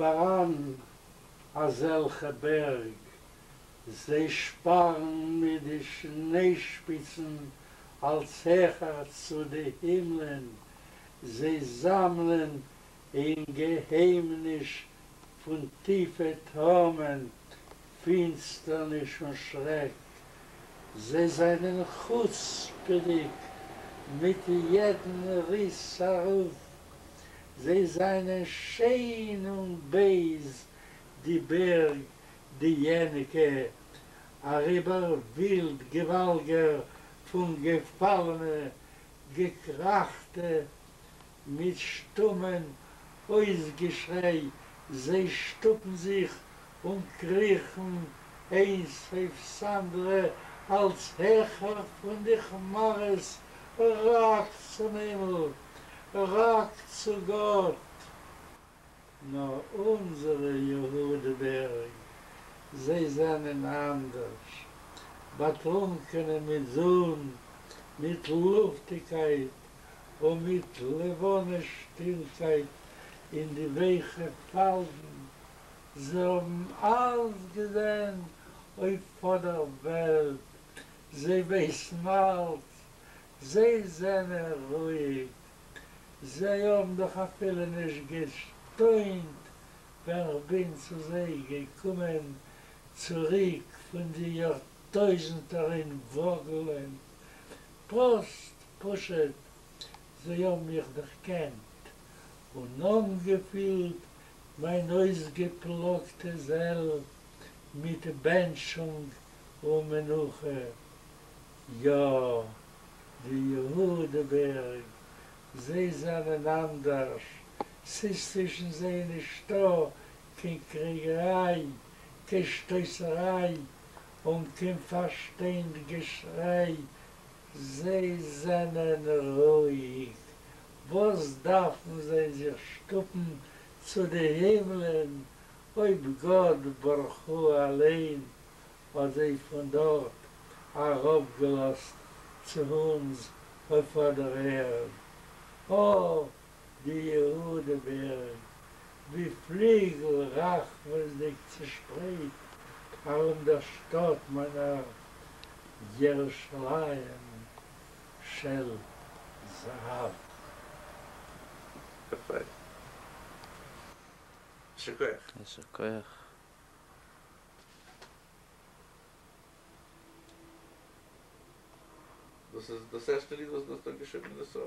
פאראן אזעלכע בערג, זיי שפארן מיט די שניי-שפיצן אלץ העכער צו די הימלען, זיי זאמלען אין געהיימניש פון טיפע תהומען פינסטערניש און שרעק, זיי זענען חוצפה'דיג מיט יעדן ריס ארויף, זיי זענען שיין און בייז די בערג די יעניגע, אריבער ווילד געוואלגער פון געפאלענע געקראכטע מיט שטומען אויסגעשריי, זיי שטופן זיך און קריכן איינס אויף ס'אנדערע אלץ העכער פון די כמארעס רק צום הימל, רק צו גאט. נאר אונזערע יהודה בערג, זיי זענען אנדערש, באטרונקענע מיט זון, מיט לופטיגקייט און מיט לבנה שטילקייט אין די ווייכע פאלדן, זיי האבן אלץ געזען אויף אט דער וועלט, זיי ווייסן אלץ, זיי זענען רואיג, זיי האבן דאך אפילו נישט געשטוינט ווען כ'בין צו זיי געקומען צוריק פון די יארטויזנטער אין וואגלען, פראסט פשוט זיי האבן מיך דערקענט און אנגעפילט מיין אויסגעפלאגטע זעל מיט בענטשונג און מנוחה. יא, די יהודה בערג, זיי זענען אנדערש, ס'איז צווישן זיי נישטא קיין קריגעריי, קיין שטויסעריי און קיין פארשטיינט געשריי, זיי זענען רואיג, וואס דארפן זיי זיך שטופן צו די הימלען אויב גאט ברוך הוא אליין האט זיי פון דארט אראפגעלאזט צו אונז אויף אט דער ערד. אָ, די יהודה בערג, ווי פליגל רחבות'דיג צעשפרייט ארום דער שטאט מיינער ירושלים של זהב. יפה. יישר כח. יישר כח. דאס איז דאס ערשטע ליד וואס דו האסט דא געשריבן אין די סארט.